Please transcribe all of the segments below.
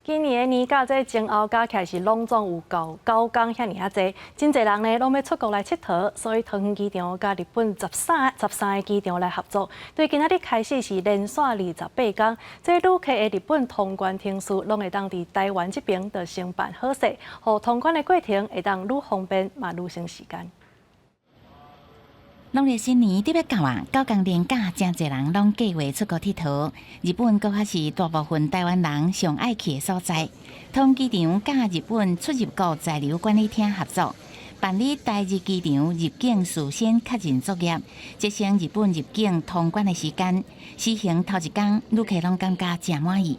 今年的年假這前後加起來是攏總有夠9工遐爾仔濟，真濟人呢攏欲出國來𨑨迌，所以桃園機場佮日本13個機場來合作，對今仔日開始是連續28工，這旅客的日本通關程序攏會當佇台灣這爿就先辦好勢，予通關的過程會當愈方便嘛愈省時間。農曆新年特別到啊，9工連假，誠濟人攏計劃出國𨑨迌。日本閣較是大部分台灣人上愛去的所在。桃園機場佮日本出入國在留管理廳合作，辦理台日機場入境事先確認作業，節省日本入境通關的時間。試行頭一工，旅客攏感覺誠滿意。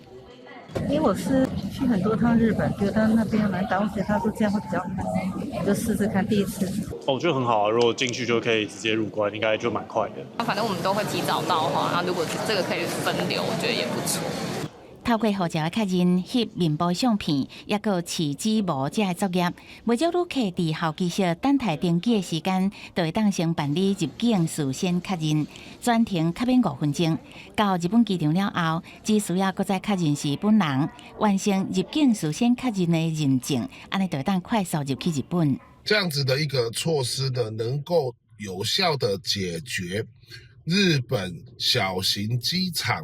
因為我是去很多趟日本，覺得那邊蠻趕，而且他說這樣會比較快，就試試看第一次。哦，我覺得很好啊，如果進去就可以直接入關，應該就蠻快的。反正我們都會提早到的話，那如果這個可以分流，我覺得也不錯。透過護照的確認、翕面部相片，抑閣試指模這个作業，袂少旅客佇候機室等待登機的時間，就會當先辦理入境事先確認，全程較免5分鐘。到日本機場了後，只需要閣再確認是本人，完成入境事先確認的認證，按呢就會當快速入去日本。這樣子的一個措施呢，能夠有效的解決日本小型機場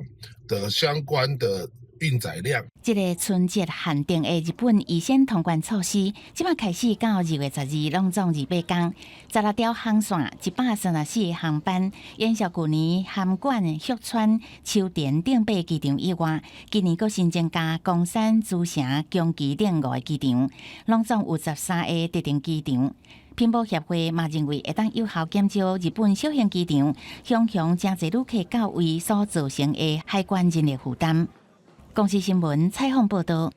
的相關的運載量。這个春節限定的日本預先通關措施，這擺開始到2月12，攏總28工，16條航線，134個航班，延續舊年函館、旭川、秋田等八個機場以外，今年閣新增加岡山、茨城、宮崎等五个機場，攏總有13個特定機場。拼寶協會嘛認為會當有效減少日本小型機場雄雄誠濟旅客到位所造成的海關人力負擔。公視新聞採訪報道。